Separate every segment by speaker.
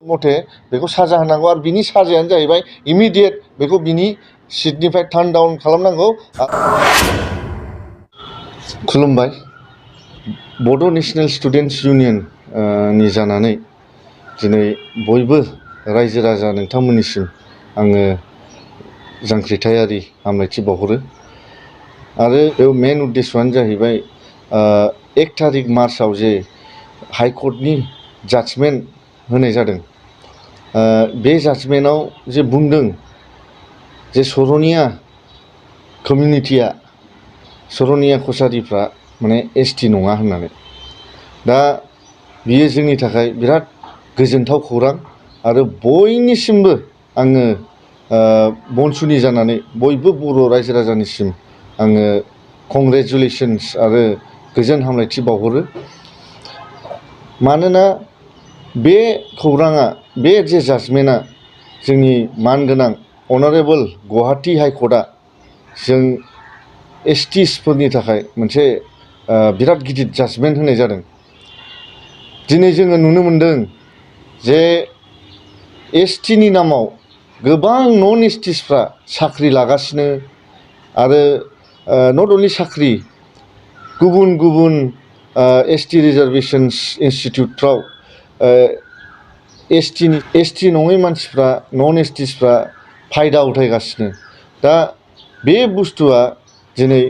Speaker 1: मथे बेखौ साजा होनांगौ आरो बिनि साजायानो जाहैबाय इमिडियेट बेखौ बिनि सिटनिफ्राय टार्न डाउन खालामनांगौ। खुलुमबाय। बड' नेशनेल स्टुडेन्टस इउनियन नि जानानै दिनै बयबो रायजो राजा नोंथांमोननिसिम आङो जांख्रिथायारि हामलायथि बावहरो आरो बेयाव मेन उद्देश्यआनो जाहैबाय 1 थारिख मार्चआव जे हाइकर्टनि जाजमेन्ट होनाय जादों। बे जाजमेन्टआव जे बुंदों जे सरनिया कमिउनिटिया सरनिया कसारिफ्रा माने ST नङा होननानै। दा बियो जोंनि थाखाय बिराद गोजोनथाव खौरां आरो बयनिसिमबो आङो बनसुनि जानानै बयबो बर' रायजो राजानिसिम आङो कंग्रेचुलेसन्स आरो गोजोन हामलायथि बावहरो। मानोना बे खौराङा बे जे जाजमेन्टआ जोंनि मानगोनां अनारेबल गुवाहाटी हाइकर्टआ जों STsफोरनि थाखाय मोनसे बिराद गिदिर जाजमेन्ट होनाय जादों। दिनै जोङो नुनो मोनदों जे STनि नामाव गोबां नन STsफ्रा साख्रि लागासिनो आरो नट अनलि साख्रि गुबुन गुबुन ST रिजार्भेशन्स इनस्टिटिउटफ्राव ST नङै मानसिफ्रा नन STsफ्रा फायदा उथायगासिनो। दा बे बुस्थुआ दिनै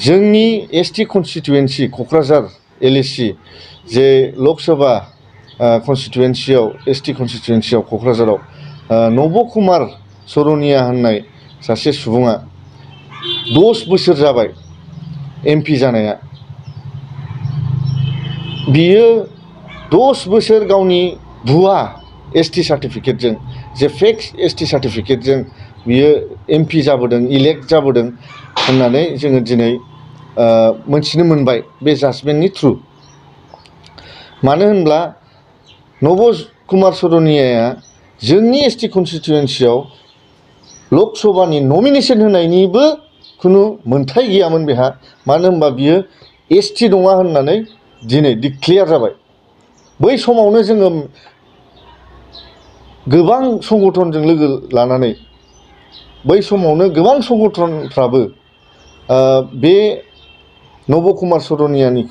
Speaker 1: जोंनि ST कनस्टिटुवेन्सि क'क्राझार LAC जे लकसभा कनस्टिटुवेन्सियाव ST कनस्टिटुवेन्सियाव क'क्राझाराव नब कुमार सरनिया होननाय सासे सुबुङा 10 बोसोर जाबाय MP जानाया। बियो 10 बोसोर गावनि भुवा ST सार्टिफिकेटजों जे फेक ST सार्टिफिकेटजों बियो MP जाबोदों इलेक्ट जाबोदों होननानै जोङो दिनै मोनथिनो मोनबाय बे जाजमेन्टनि थ्रु। मानो होनब्ला नब कुमार सरनियाया जोंनि ST कनस्टिटुवेन्सियाव लकसभानि नमिनेसन होनायनिबो खुनु मोन्थाय गैयामोन बेहा। मानो होनबा बियो ST नङा होननानै दिनै डिक्लेयार जाबाय। बै समावनो जोङो गोबां संगठनजों लोगो लानानै बै समावनो गोबां संगठनफ्राबो बे नब कुमार सरनियानि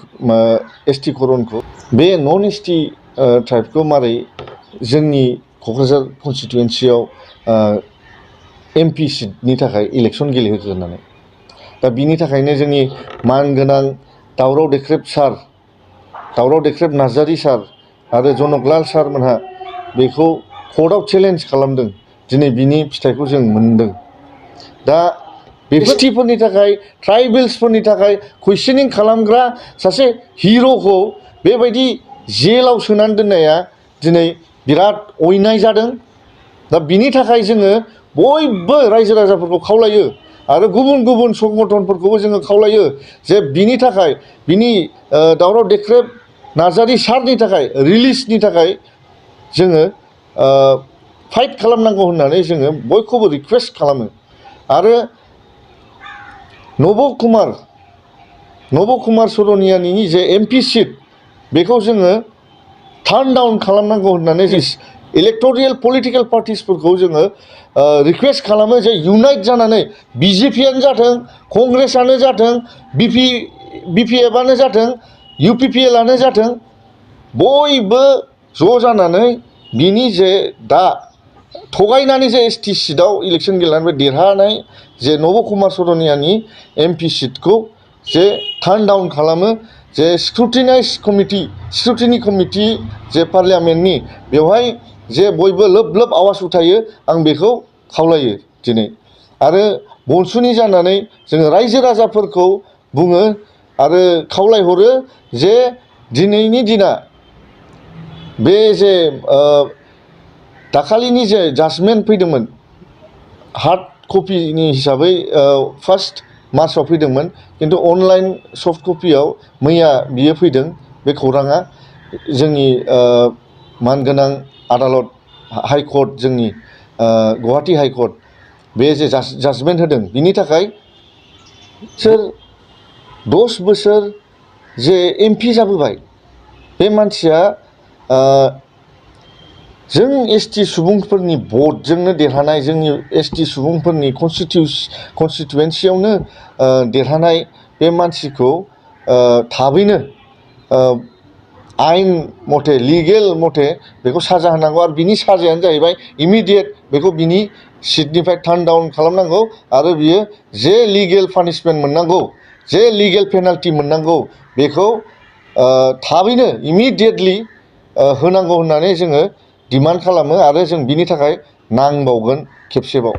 Speaker 1: ST करनखौ बे नन ST ट्राइबखौ मारै जोंनि क'क्राझार कनस्टिटुवेन्सियाव MP सिटनि थाखाय इलेक्सन गेलेहोखो होननानै। दा बिनि थाखायनो जोंनि मानगोनां दावराव देख्रेब नार्जारि सार आरो जनकलाल सारमोनहा बेखौ कर्टआव चेलेन्ज खालामदों। दिनै बिनि फिथाइखौ जों मोनदों। दा STफोरनि थाखाय ट्राइबेल्सफोरनि थाखाय कुइसनिं खालामग्रा सासे हिर'खौ बेबायदि जेलाव सोनानै दोननाया दिनै बिराद अयनाय जादों। दा बिनि थाखाय जोङो बयबो रायजो राजाफोरखौ खावलायो आरो गुबुन गुबुन संगठनफोरखौबो जोङो खावलायो जे बिनि थाखाय बिनि दावराव देख्रेब नार्जारि सारनि थाखाय रिलिजनि थाखाय जोङो फाइट खालामनांगौ होननानै जोङो बयखौबो रिक्वेस्ट खालामो। आरो नब कुमार सरनियानि जे MP सिट बेखौ जोङो टार्न डाउन खालामनांगौ होननानै इलेक्ट'रियेल पलिटिकेल पार्टिसफोरखौ जोङो रिक्वेस्ट खालामो जे इउनाइट जानानै BJPआनो जाथों कंग्रेसआनो जाथों BPFआनो जाथों UPPLआनो जाथों बयबो ज' जानानै बिनि जे दा थगायनानै जे ST सिटआव इलेक्सन गेलेनानै देरहानाय जे नब कुमार सरनियानि MP सिटखौ जे टार्न डाउन खालामो। जे स्क्रुटिनि कमिटि जे पार्लियामेन्टनि बेवहाय जे बयबो लोब लोब आवाज उठायो आं बेखौ खावलायो दिनै। आरो बनसुनि जानानै जोङो रायजो राजाफोरखौ बुङो आरो खावलायहरो जे दिनैनि दिना बे जे दाखालिनि जे जाजमेन्ट फैदोंमोन हार्ड कपिनि हिसाबै 1 मार्चआव फैदोंमोन खिन्थु अनलाइन सफ्ट कपियाव मैया बियो फैदों। बे खौराङा जोंनि मानगोनां आदालत हाइकर्ट जोंनि गुवाहाटी हाइकर्ट बे जे जाजमेन्ट होदों बिनि थाखाय सोर 10 बोसोर जे MP जाबोबाय बे मानसिया जों एसटि सुबुंफोरनि भटजोंनो देरहानाय, जोंनि एसटि सुबुंफोरनि कनस्टिटुवेन्सियावनो देरहानाय बे मानसिखौ थाबैनो आयेन मथे, लिगेल मथे बेखौ साजा होनांगौ। आरो बिनि साजायानो जाहैबाय इमिडियेट बेखौ बिनि सिटनिफ्राय टार्न डाउन खालामनांगौ आरो बियो जे लिगेल पानिशमेन्ट मोननांगौ, जे लिगेल पेनाल्टि मोननांगौ बेखौ थाबैनो इमिडियेटलि होनांगौ होननानै जोङो डिमान्ड खालामो आरो जों बिनि थाखाय नांबावगोन खेबसेबाव।